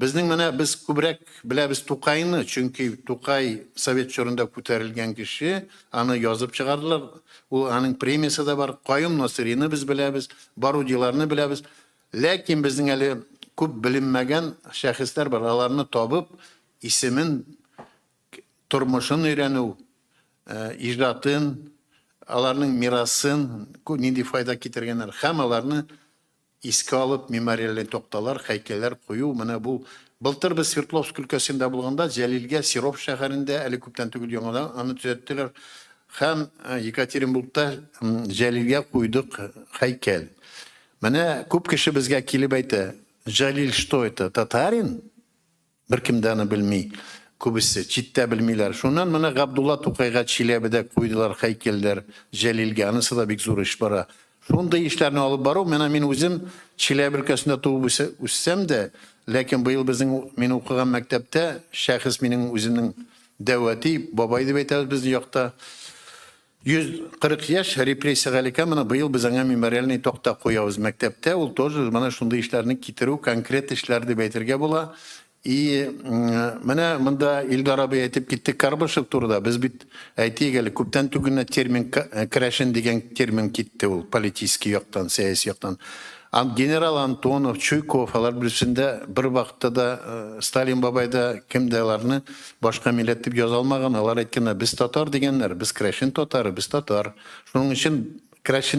Безнең менә без күбрәк беләбез Тукайны, чөнки Тукай совет чорында күтәрелгән кеше, аны язып чыгардылар. Ул аның премиясе дә бар. Каюм Насыйрины без беләбез, Барудиларны беләбез. Ләкин безнең әле күп беленмәгән шәхесләр бар. Аларны табып, исемен, тормышын өйрәнү, иҗатын, аларның мирасын, нинди файда китергәннәр һәм аларны искә алып мемориальный такталар, һәйкәлләр кую, менә бу былтыр без Свердловск өлкәсендә булганда Җәлилгә Серов шәһәрендә әле күптән түгел яңадан аны төзәттеләр һәм Екатеринбургта Җәлилгә куйдык һәйкәл. Менә күп кеше безгә килеп әйтә, Җәлил что это, татарин? Беркем дә аны белми. Күбесе читтә белмиләр. Шуннан менә Габдулла Тукайга Чиләбедә куйдылар һәйкәлләр, Җәлилгә. Анысы да бик зур эш бара. Шундый эшләрне алып бару, менә мин үзем Чиләбе өлкәсендә туып үссәм дә, ләкин быел безнең мин укыган мәктәптә шәхес минем үземнең дәү әти, бабай дип әйтәбез безнең якта, 140 яшь репрессиягә эләккән, менә быел без аңа мемориальный такта куябыз мәктәптә. Ул тоже менә шундый эшләрне китерү, конкрет эшләр дип әйтергә була. И менә монда Илдар абый әйтеп китте Карбышев турында. Без бит әйтик әле, күптән түгел генә термин керәшен дигән термин китте ул политический яктан, сәяси яктан. Генерал Антонов, Чуйков, алар берсендә бер вакытта да Сталин бабай да, кем дә аларны башка милләт дип яза алмаган. Алар әйткәннәр, без татар дигәннәр, без керәшен татары, без татар. Шуның өчен керәшеннәр.